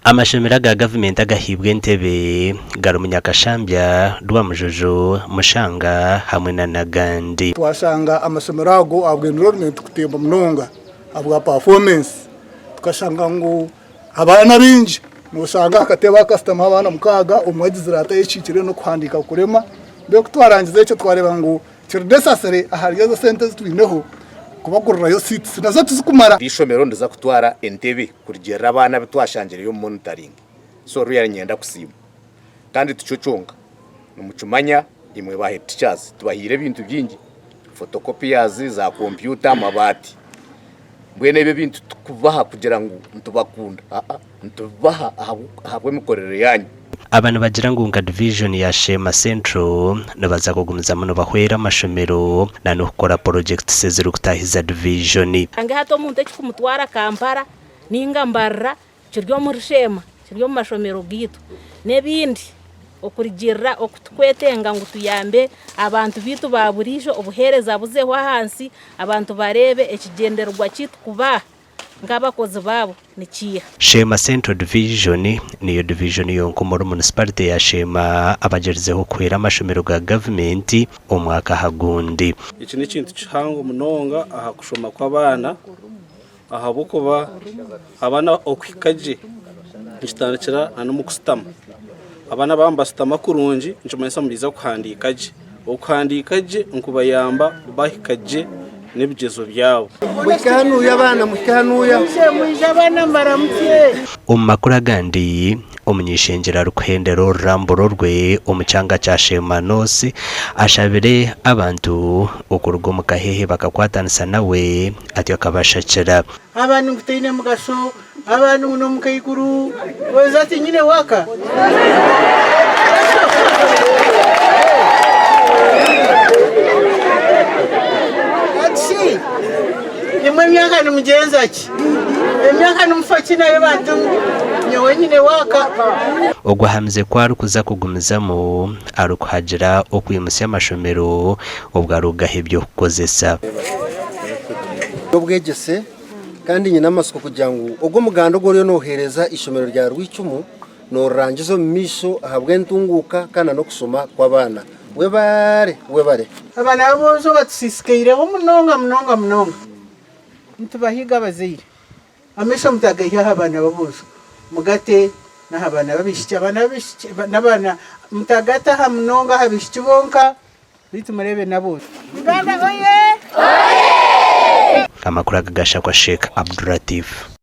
Amashomero aga gavumenti agahaibwe entebe garimu Nyakashambya, Rwamujojo, Mushanga hamwe na n'agandi. Twashanga amashomero ago ahabwa enrollment kutemba munonga ahabwa performance tukashanga ngu abaana abaingi noshanga aha katebe akashutamiho abaana mukaaga omwe agizire ata ekiikire n'okuhandiika kurema mbwenu kutwarangiza ekyo twareeba ngu Kiri necessary ahari ezo sente ezi twineho kubagurirayo seats nazo tizikumara. Eishomero niza kutwara entebe kurugiirira abaana abu twashangireyo omu monitoring so really niinyenda kusiima kandi tikyo kyonka nimukimanya imwe ba head teachers tubahaire ebintu bingi photocopiers, za kompyuta, amabaati mbwenu ebi ebintu tikubaha kugira ngu nitubakunda aa nitubibaha ahabw'emikorere yaanyu. Aba nibagira ngu nka divijoni ya Sheema Central nibaza kugumizamu nibahwera amashomero na n'okukora porojekitisi ezirikutahiza divijoni. Hanga hati omuntu ekikumutwara Kampala ninga Mbarara kiri omuri Sheema, kiri omu mashomero gaitu n'ebindi okurugirira oku tukwetenga ngu tuyambe abantu baitu ba buriijo obuheereza buzeho ahansi abantu bareebe ekigyendererwa kyaitu kuba nk'abakozi baabo nikiiha. Sheema Central Division niyo divijoni yonka omuri munisiparite ya Sheema abagyerizeho kuhwera amashomero ga gavumenti omwaka aha gundi. Eki n'ekintu kihango munonga aha kushoma kw'abaana ahabw'okuba abaana okuhika gye nikitandikira n'omu kushutama. Abaana baaba nibashutama kurungi nikimanyisa ngu nibaija kuhandiika gye. Okuhandiika gye nikubayamba bahika gye n'ebigyezo byabo. Muhike hanuya abaana muhike hanuya. Omu makuru agandi, omuny'eishengyero arikuhendera oruramburo rwe omu kyanga kya Sheema North ashabire abantu okuruga omu kahehe bakakwatanisa nawe atyo akabashakira. Abandi ngu taine mugasho, abandi ngu n'omukaikuru, oza tinyine waka. Ati shi imwe emyaka nimugyenza ki? Emyaka nimufa ki nayo bantu mwe? Nyowe nyine waka. Ogwo ahamize ku arikuza kugumizamu arikuhagira okwimutsya amashomero obwo arikugaha eby'okukozesa. N'obwegyese kandi nyine amatsiko kugira ngu ogu omuganda ogu oriyo nooheereza eishomero rya Rwicumu noorirangiza omu maisho ahabw'entunguuka kandi n'okushoma kw'abaana. Webare! Webare! Abaana b'aboojo batusiisikaireho munonga munonga munonga. Nitubahiga abazaire, amaisho mutagaiha aha baana b'aboojo, mugate n'aha baana b'abaishiki. Abaana b'abaishiki n'abaana mutagata aha munonga aha baishiki bonka. Beitu mureebe n'aboojo. Uganda oye! Amakuru aga gashakwa Sheikh Abdulatif.